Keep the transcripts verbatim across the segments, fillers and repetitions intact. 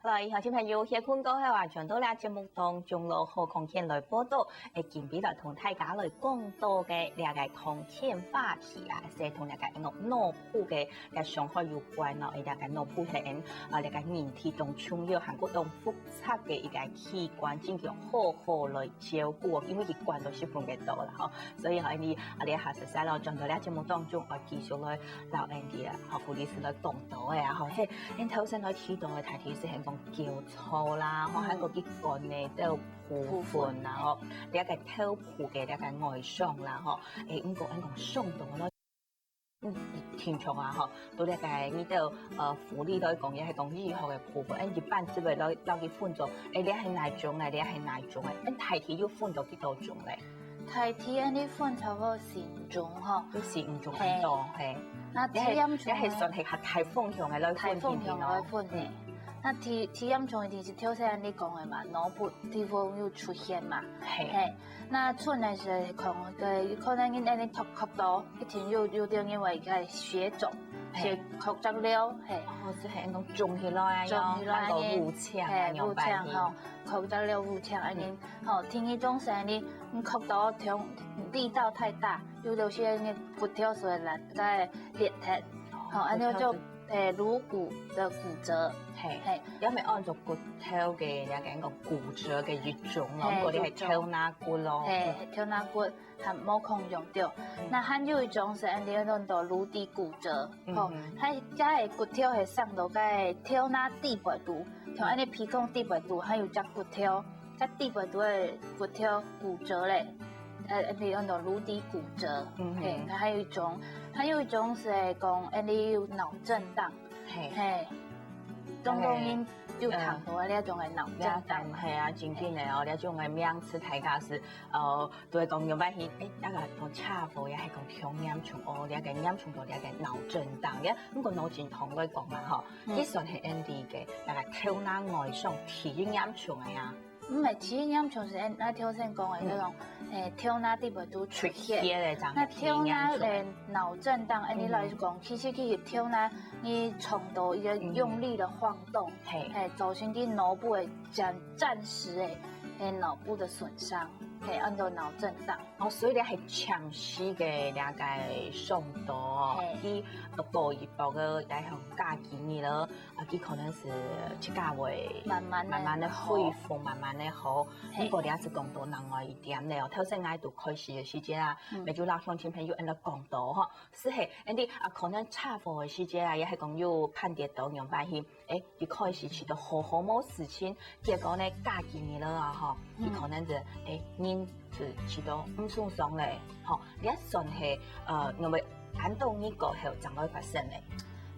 各位鄉親朋友，歇睏過後啊，轉到這節目當中咯，好康健來報到，誒，今晡日來同大家來講到个這个康健話題啊，係同這个腦部个个傷害有關咯，誒，這个腦部係，啊，這个人體當重要，還過當複雜个一个器官，真正好好來照顧，因為佢管到十分个多啦吼。所以吼，你啊，這下實在咯，轉到這節目當中，我繼續來摎𠊎等个，吼，護理師來講到个啊，吼，嘿，𠊎等頭先來提到个，大體係講焦躁啦，吼，嗯。還有佢肝个這部分啦，吼，這个頭部个這个外傷啦，吼，誒，毋過𠊎等講傷到咯，嗯，聽眾啊，吼，到這个你兜，呃，護理來講，也係講醫學个部分，誒，一般只會摎，摎佢分做，誒，這係哪種个，這係哪種个，誒，大體又分到幾多種咧？大體恁呢分差不多四五種吼。有四五種恁多，嘿。嘿。那第一種呢，這係，這係算係較大方向个來分，大方向來分呢。嗯。那第，第一種一定係頭先你講个嘛，腦部地方有出血嘛。嘿。嘿。那出來時可能，可能因為你頭殼到，一定有，有點因為个血腫，嘿。血擴張了，嘿。哦，就係那種腫起來啊，腫起來，那個烏青啊，嘿，烏青吼。 擴張了烏青恁呢，嗯。吼，第二種係呢，嗯，擴到中，力道太大，有兜時个骨頭所在个裂脱，哦，吼，恁呢就，骨頭是，誒，顱骨个骨折，嘿，嘿。也係安到骨頭个，人家講骨折个一種咯，嘿，毋過你係頭那骨咯。嘿，頭那骨。 還無共樣，對。嗯。那還有一種係恁呢安到顱底骨折，嗯。吼，佢个骨頭係生到該頭那底背肚，像恁呢，嗯。鼻孔底背肚還有隻骨頭，該底背肚个骨頭骨折咧，呃，恁呢安到顱底骨折。嗯哼。嘿，還有一種，還有一種係講恁呢有腦震盪，嘿。嘿，當當然有聽到這種个腦震盪。嗯。係啊，真緊个哦，這種个名詞大家係，呃， 就係講仰般形，誒，該个講車禍也係講傷嚴重哦，這个嚴重到這个腦震盪，也毋過腦震盪來講嘛吼，嗯。佢算係恁呢个，該个頭那外傷第一嚴重个啊。毋係，第一嚴重係恁，頭先講个該種，嗯。誒，頭那底背肚出血。出血个，正係第一嚴重个。那頭那，誒，腦震盪，恁呢來講，嗯。其實佢頭那，你撞到一個用力的晃動，嗯。嘿。誒，造成佢腦部个暫，暫時个，誒，腦部的損傷，嘿，安到腦震盪。 哦，所以咧係長時个這个傷到哦，嘿。佢，呃，過一步个來向假期日咯，啊，佢可能係自家會慢慢仔，慢慢仔恢復，好。慢慢仔好。嘿。毋過這係講到另外一點咧哦，頭先𠊎都開始个時節啊，嗯。也就摎鄉親朋友恁樣講到吼，係嘿，恁樣啊，可能車禍个時節啊，也係講有判斷到仰般形，誒，一開始試著好好無事情，結果呢，假期日了啊，吼，嗯。佢可能就，誒，人 就試著毋順暢咧，吼，這算係，呃，因為恁多日過後正會發生咧。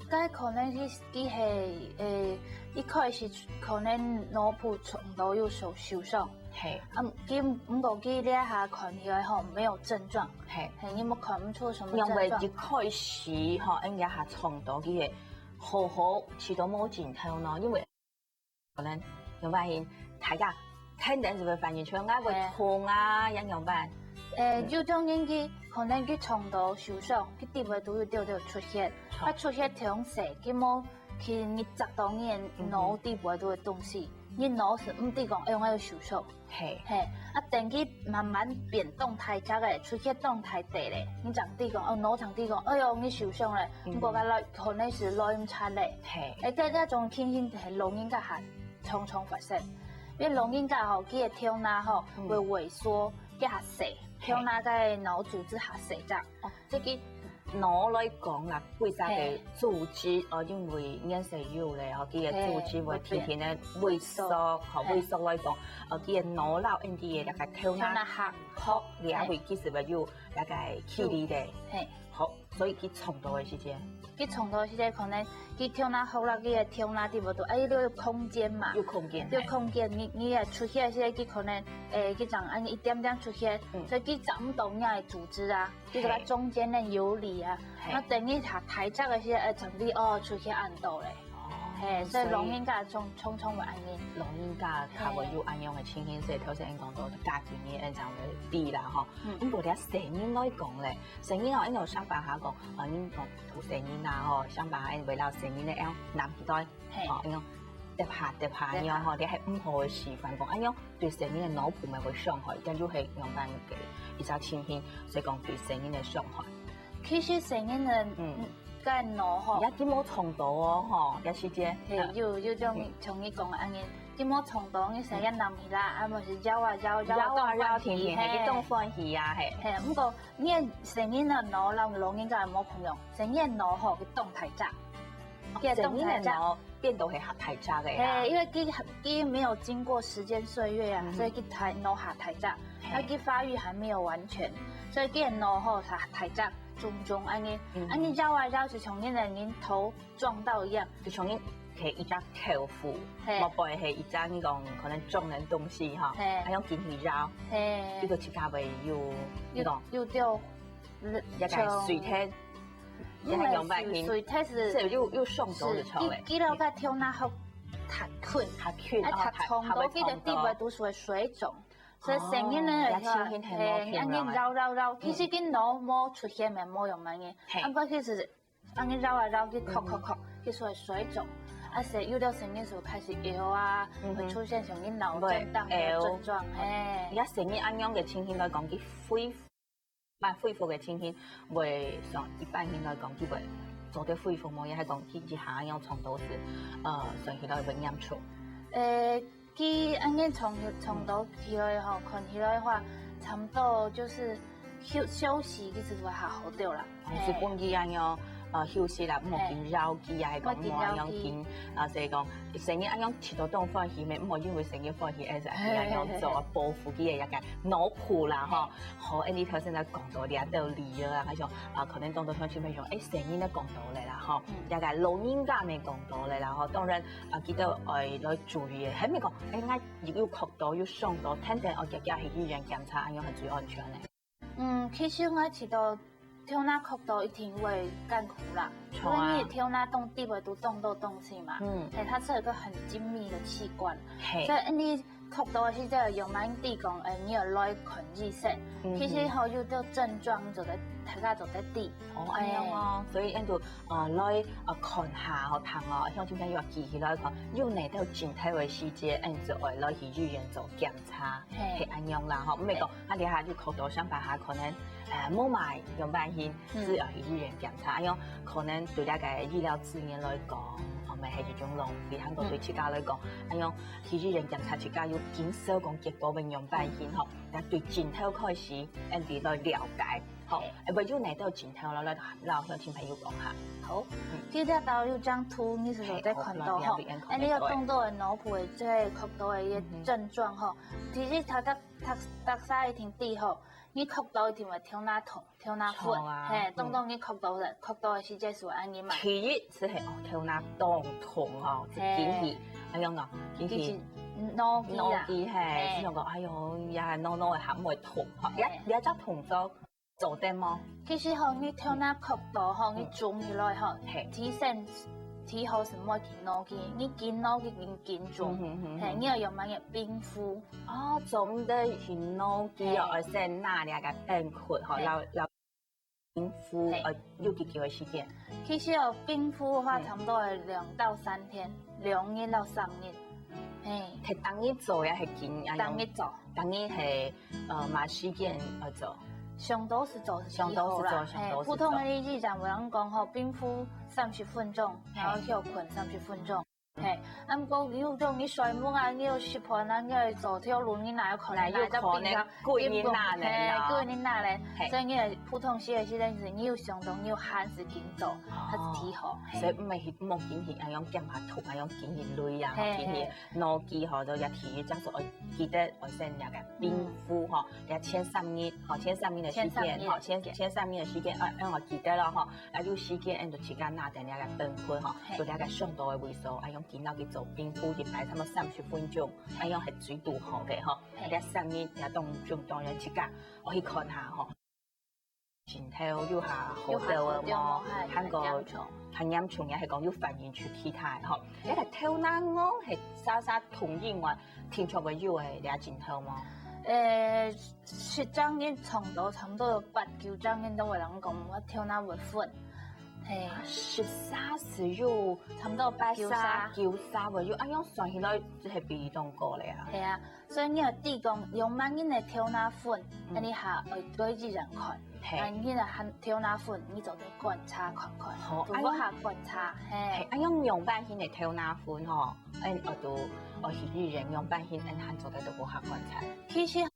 該可能佢，佢係，誒，一開始可能腦部撞到有受，受傷。嘿。啊，佢，毋過佢這下看起來吼，沒有症狀。嘿。嘿，你們看不出什麼症狀。因為一開始吼，應該還撞到佢个好好，試著無症頭呢，因為 可能仰般形，大家肯定就會反應出來，𠊎會痛啊，嘿。仰般。誒，嗯。有種人佢可能佢撞到受傷，佢底背肚有兜兜出血，好。佢出血忒細，佢無去，你砸到你个腦底背肚个東西，嗯哼。你腦係毋知講，哎喲，𠊎有受傷。嘿。嘿，啊，等佢慢慢變當大隻个，出血當大塊咧，你正知講，哦，腦正知講，哎喲，你受傷咧，嗯。毋過該來，可能係來毋切咧。嘿。誒，這，這種情形係老人家還 常常發生。因為老人家吼，佢个頭那吼，嗯。會萎縮，佢較細，嘿。頭那个腦組織較細隻。哦，這个腦來講啦，規隻个，嘿。組織，哦，因為年歲有咧，哦，佢个，嘿，組織會天天个萎縮，會變。吼，嘿。萎縮來講，哦，佢个腦摎𠊎等个該个頭那，頭那殼，殼，嘿。也會其實會有該个距離个。嘿。 好，所以佢撞到个時節。佢撞到个時節，可能佢頭那殼啦，佢个頭那底背肚，哎，你有空間嘛？有空間，有空間，嘿。你，你个出血个時節，佢可能，誒，佢正恁一點點出血，嗯。所以佢撞毋到你个組織啊，佢就在中間个游離啊。嘿。那等於佢大隻个時節，誒，正知哦，出血恁多咧。哦，嘿，所以，所以老人家常，常常會恁樣。老人家較會有恁樣个情形，嘿。所以頭先講到假期日，誒，正會知啦，吼。嗯。毋過，這細人來講咧， 細人哦，𠊎等上班下講，哦，𠊎等講，同細人啊，吼，上班下𠊎等圍繞細人个，愛攬起來，嘿。哦，𠊎等講，跌下跌下恁樣吼，這係毋好个示範。講恁樣對細人个腦部乜會傷害，這就係仰般个一隻情形，所以講對細人个傷害。其實細人个嗯个腦吼，也幾無衝突哦吼，這時節。係有有種像你講个恁樣，幾無衝突，你細人攬起來，啊無係搖啊搖，搖啊搖，停停，係，佢當歡喜啊，係。係，毋過你个細人个腦摎老人家無共樣，細人个腦吼，佢當大隻。 細人个腦變到係較大隻个啦。係，因為佢佢沒有經過時間歲月啊，所以佢大腦還大隻，佢發育還沒有完全，所以佢个腦吼還大隻，腫腫恁樣，恁樣搖啊搖，就像你个人頭撞到一樣，就像你係一隻豆腐，係，莫不係一隻你講可能重个東西哈，係，還要緊去搖，係，這個自家會有，你講有掉，一個水天。 也係用白拼，水，水，它是是又又上手的超嘞。一一到个跳那好弹困，他去，哎，他冲到这个地方都是会水肿，所以声音呢，也轻轻很多哎，按你绕绕绕，其实跟脑膜出现没没用嘛呢，啊，不过其实按你绕啊绕，去扣扣扣，就说水肿，而且有的声音时候开始摇啊，会出现像你脑震荡的症状，哎，也声音按样个情形来讲，佢恢复。 慢恢复个情形，会像一般人来讲，佢会做得恢复无？也系讲佢一下样撞到是，呃，算起来会严重。呃，佢按呢撞撞到起来吼，看起来的话，差不多就是休休息，其实会好好掉啦。是讲佢按样，呃，休息啦，莫紧要紧啊，系讲莫按样紧啊，所以讲，生意按样起到当欢喜咩，莫因为生意欢喜，而且按样做啊，报复佢个一个脑部啦，吼。 好，哎，你头先在讲到这个理由啊，好像啊，可能当多乡亲朋友，哎，声音都讲到了啦，吼，大概老人家没讲到了啦，吼，当然啊，记得哎来注意，还没讲，哎，我有哭到有伤到，天天哦，家家去医院检查，哎，样系最安全的。嗯，其实我知道，跳那哭到一定会干苦啦，因为你跳那动地位都动到东西嘛，嗯，哎，它是有一个很精密的器官，嘿，所以你 哭到个时节，用慢慢地讲，哎，你要来看医生。其实吼，有个症状做得，大家做得知。哦，哎呀哦，所以恁就啊来啊看下吼，听哦，像今天又要记起来看，有哪到镜头个时节，恁就爱来去医院做检查，嘿，按样啦吼，毋系讲啊，你下就哭到上班下可能，呃，冇买用半天，是要去医院检查，哎哟，可能对那个医疗资源来讲，我们还是一种浪费，还过对自家来讲，哎哟。 去医院检查自家有紧少讲结果个样般形吼，那对镜头开始，俺哋来了解，吼，哎，不就来到镜头了，来老乡亲朋友讲下。好，这条到有张图，你是有在看到吼，哎，你有动到个脑部个这个哭到个一个症状吼，其实他他他他一定知吼，你哭到一定会跳那痛。 跳那昏，嘿，当当你哭到了，哭到个时节是会安尼嘛。第一是嘿，哦，跳那当痛哦，是紧去，哎呦喏，紧去，脑筋啦，嘿，这种个，哎呦，呀，脑脑个还会痛哈，你你只痛做做得吗？其实吼，你跳那哭到吼，你中起来吼，嘿，提神提好什么紧脑筋，你紧脑筋紧紧中，嘿，你要用慢慢冰敷。 哦，做毋得去脑筋哦，而且拿两个冰块吼，老老冰敷，呃，有几久个时间？其实哦，冰敷个话，差不多要两到三天，两日到三日，嘿。係当日做呀，係紧啊？当日做，当日係呃，嘛时间要做。上多是做，上多是做，上多是做。普通个日常，有人讲吼，冰敷三十分钟，然后休困三十分钟。 嘿，啊，毋过有种你睡目啊，你有食饭啊，你有做跳路，你哪有可能哪有可能过年那嘞？过年那嘞？所以你个普通时个时间是，你有想到你有闲时间做，它是提好。所以毋系去莫紧去，啊用肩胛痛，啊用紧去累啊，紧去脑筋吼，都要提，这样说，记得我先那个冰敷吼，要前三日，吼，前三日的时间，吼，前前三日的时间，哎，让我记得了吼。 啊，有时间，俺就自家拿等那个冰块吼，就那个上到个位所，啊，用筋肉去做冰敷，一摆差不多三十分钟，啊，用系水度好个吼，啊，这生意也当中当然自家，我去看下吼，镜头有下好掉个无？还过很严重，也系讲有反映出其他个吼，那个头那哦，系稍稍痛以外，听说会有个这镜头吗？呃。 十张人撞到，差不多有八九张人都会人讲，我跳那会昏。係，十三十有差不多八十、九十。九十个有，啊，樣算起來就係比例當高了啊。係啊，所以你愛知講，仰般形个豆奶粉，嗯。恁呢下愛對醫生看。係。啊，你若還豆奶粉，你做得觀察看看，好，逐下觀察，係。係，啊，用仰般形个豆奶粉吼，嗯，我都，我去醫院仰般形，嗯，還做得逐下觀察。其實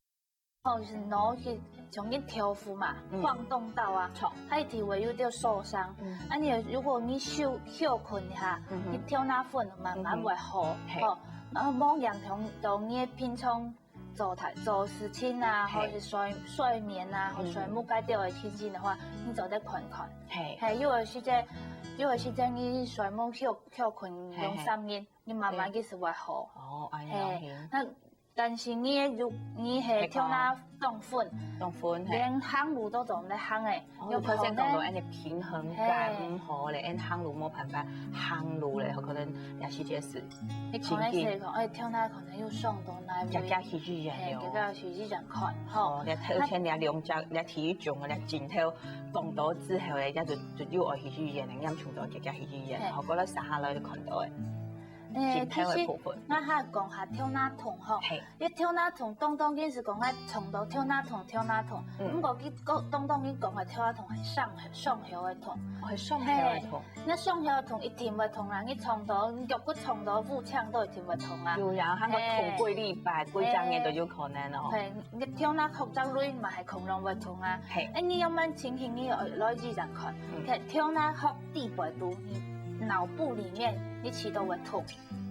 吼，係腦去像个豆腐嘛，嗯。晃動到啊，著。佢一定會有點受傷。嗯。啊，你如果你休，休睏一下，嗯哼。你豆奶粉慢慢會好，嗯哼。係。吼，然後無影響到你个平常做事，做事情啊，係。或者睡，睡眠啊，嗯。或睡目該條个情形个話，你做得看看。係。係，有个時節，有个時節你睡目休，休睏兩三日，係，係。 你慢慢其實會好。哦，恁樣係。係。那但是你个，你係豆奶當粉，當粉，係。連行路都做毋得行欸，哦，有可能。頭先講到恁呢平衡感，係。毋好咧，恁行路無辦法行路咧，有可能也係這事。你可能係講，哎，豆奶可能有傷到哪位，遽遽去醫院了。係，遽遽去醫院看，吼。哦，你頭先你兩隻，你第一種，你盡頭講到之後咧，也就，就又愛去醫院了，嚴重到遽遽去醫院，係。好，過了三下來就看到欸。 欸，盡頭个部分。其實，𠊎還講下豆奶痛吼。係。因為豆奶痛，當當緊係講𠊎痛到豆奶痛，豆奶痛。嗯。毋過佢講，當當緊講个豆奶痛係傷，傷口个痛。哦，係傷口个痛。係，該傷口个痛一定會痛啊！你痛到，你腳骨痛到，腹腔都一定會痛啊。有呀，還過痛幾禮拜，係。幾隻月都有可能哦。係，你豆奶殼隻類嘛係共樣會痛啊。係。欸，你仰般情形，你愛來醫院看。嗯。係，豆奶殼底背肚，你腦部裡面，你試著會痛。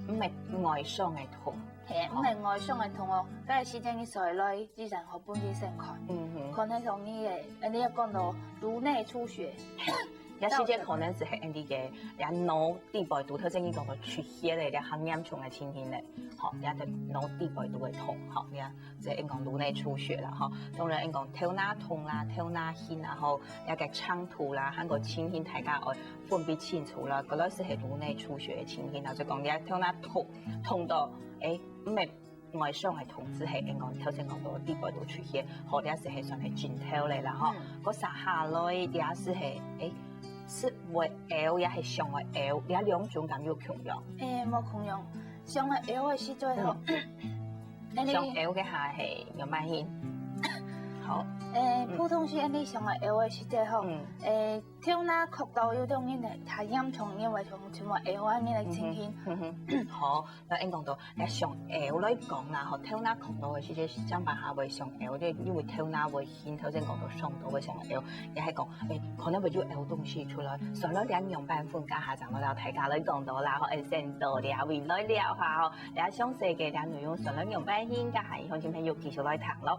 毋係外傷个痛。係，毋係外傷个痛哦，該時間你所以來醫生好分醫生看。嗯哼。可能同你个，呃，你有講到顱內出血。也時間可能係恁呢个，也腦底背肚，頭先你講到出血个，也較嚴重个情形咧。吼，也就腦底背肚个痛，吼，也 這應講顱內出血啦，吼。當然應講頭那痛啦、頭那暈啊，吼，這个程度啦，還過情形大家愛分別清楚啦。該類係顱內出血个情形啦，就講你頭那痛，痛到，欸，毋係外傷个痛，只係應講頭先講到底背肚出血，吼，這係算係盡頭咧啦，吼。嗯。該接下來這係，欸，係會嘔，也係想會嘔，這兩種敢有共樣？欸，無共樣。想會嘔个時陣吼，嗯。 恁呢。想嘔个下係仰般形？好。欸，嗯。普通時恁呢想會嘔个時節吼，嗯。欸，頭那殼肚有種人呢，較嚴重，因為像，像會嘔恁呢个情形。嗯哼，嗯哼。好，該應講到，來想嘔來講啦，吼，頭那殼肚个時節，想辦法會想嘔，因為頭那會 頭先講到傷到个時候，也係講，欸，可能會有嘔東西出來，算了，這仰般分，等下正來摎大家來講到啦，吼，欸，先到這位來了哈，吼，這詳細个這內容算了仰般形，等下鄉親朋友繼續來聽咯。